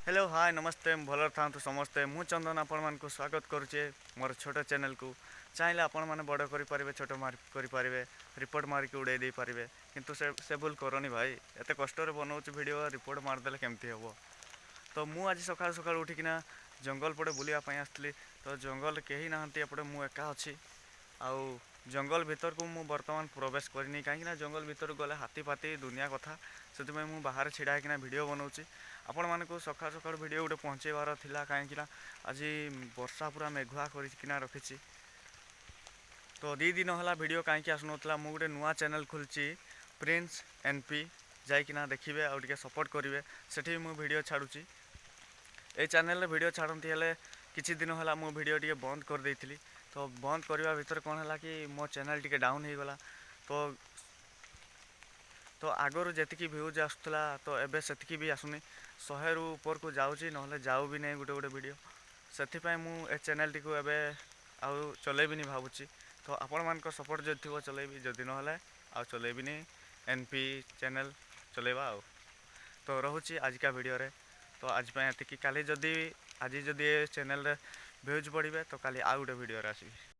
Hello, ହାଏ, ନମସ୍ତେ। ଭଲରେ ଥାଆନ୍ତୁ ସମସ୍ତେ। ମୁଁ ଚନ୍ଦନ, ଆପଣମାନଙ୍କୁ ସ୍ୱାଗତ କରୁଛି ମୋର ଛୋଟ ଚ୍ୟାନେଲକୁ। ଚାହିଁଲେ ଆପଣମାନେ ବଡ଼ କରିପାରିବେ, ଛୋଟ ମାରି କରିପାରିବେ, ରିପୋର୍ଟ ମାରିକି ଉଡ଼େଇ ଦେଇପାରିବେ। କିନ୍ତୁ ସେ ଭୁଲ କରନି ଭାଇ। ଏତେ କଷ୍ଟରେ ବନଉଛି ଭିଡ଼ିଓ, ରିପୋର୍ଟ ମାରିଦେଲେ କେମିତି ହେବ? ତ ମୁଁ ଆଜି ସକାଳୁ ସକାଳୁ ଉଠିକିନା ଜଙ୍ଗଲ ପଟେ ବୁଲିବା ପାଇଁ ଆସିଥିଲି। ତ ଜଙ୍ଗଲରେ କେହି ନାହାନ୍ତି, ଏପଟେ ମୁଁ ଏକା ଅଛି। ଆଉ ଜଙ୍ଗଲ ଭିତରକୁ ମୁଁ ବର୍ତ୍ତମାନ ପ୍ରବେଶ କରିନି, କାହିଁକିନା ଜଙ୍ଗଲ ଭିତରକୁ ଗଲେ ହାତୀ ଫାତି ଦୁନିଆ କଥା। ସେଥିପାଇଁ ମୁଁ ବାହାରେ ଛିଡ଼ା ହେଇକିନା ଭିଡ଼ିଓ ବନାଉଛି। ଆପଣମାନଙ୍କୁ ସକାଳୁ ସକାଳୁ ଭିଡ଼ିଓ ଗୋଟେ ପହଞ୍ଚେଇବାର ଥିଲା, କାହିଁକିନା ଆଜି ବର୍ଷା ପୁରା ମେଘୁଆ କରିକିନା ରଖିଛି। ତ 2 ଦିନ ହେଲା ଭିଡ଼ିଓ କାହିଁକି ଆସୁନଥିଲା? ମୁଁ ଗୋଟେ ନୂଆ ଚ୍ୟାନେଲ୍ ଖୋଲିଛି, ପ୍ରିନ୍ସ ଏନ୍ ପି। ଯାଇକିନା ଦେଖିବେ ଆଉ ଟିକେ ସପୋର୍ଟ କରିବେ। ସେଠି ବି ମୁଁ ଭିଡ଼ିଓ ଛାଡ଼ୁଛି। ଏଇ ଚ୍ୟାନେଲରେ ଭିଡ଼ିଓ ଛାଡ଼ନ୍ତି, ହେଲେ କିଛି ଦିନ ହେଲା ମୁଁ ଭିଡ଼ିଓ ଟିକେ ବନ୍ଦ କରିଦେଇଥିଲି। ତ ବନ୍ଦ କରିବା ଭିତରେ କ'ଣ ହେଲା କି ମୋ ଚ୍ୟାନେଲ୍ ଟିକେ ଡାଉନ୍ ହେଇଗଲା। ତ ଆଗରୁ ଯେତିକି ଭ୍ୟୁଜ୍ ଆସୁଥିଲା, ତ ଏବେ ସେତିକି ବି ଆସୁନି। 100ରୁ ଉପରକୁ ଯାଉଛି, ନହେଲେ ଯାଉ ବି ନାହିଁ ଗୋଟେ ଗୋଟେ ଭିଡ଼ିଓ। ସେଥିପାଇଁ ମୁଁ ଏ ଚ୍ୟାନେଲ୍ଟିକୁ ଏବେ ଆଉ ଚଲେଇବିନି ଭାବୁଛି। ତ ଆପଣମାନଙ୍କ ସପୋର୍ଟ ଯଦି ଥିବ ଚଲେଇବି, ଯଦି ନହେଲେ ଆଉ ଚଲେଇବିନି। ଏନ୍ ପି ଚ୍ୟାନେଲ୍ ଚଲେଇବା। ଆଉ ତ ରହୁଛି ଆଜିକା ଭିଡ଼ିଓରେ। ତ ଆଜି ପାଇଁ ଏତିକି। କାଲି ଯଦି, ଆଜି ଯଦି ଏ ଚ୍ୟାନେଲ୍ରେ ଭ୍ୟୁଜ୍ ବଢ଼ିବେ, ତ କାଲି ଆଉ ଗୋଟେ ଭିଡ଼ିଓରେ ଆସିବି।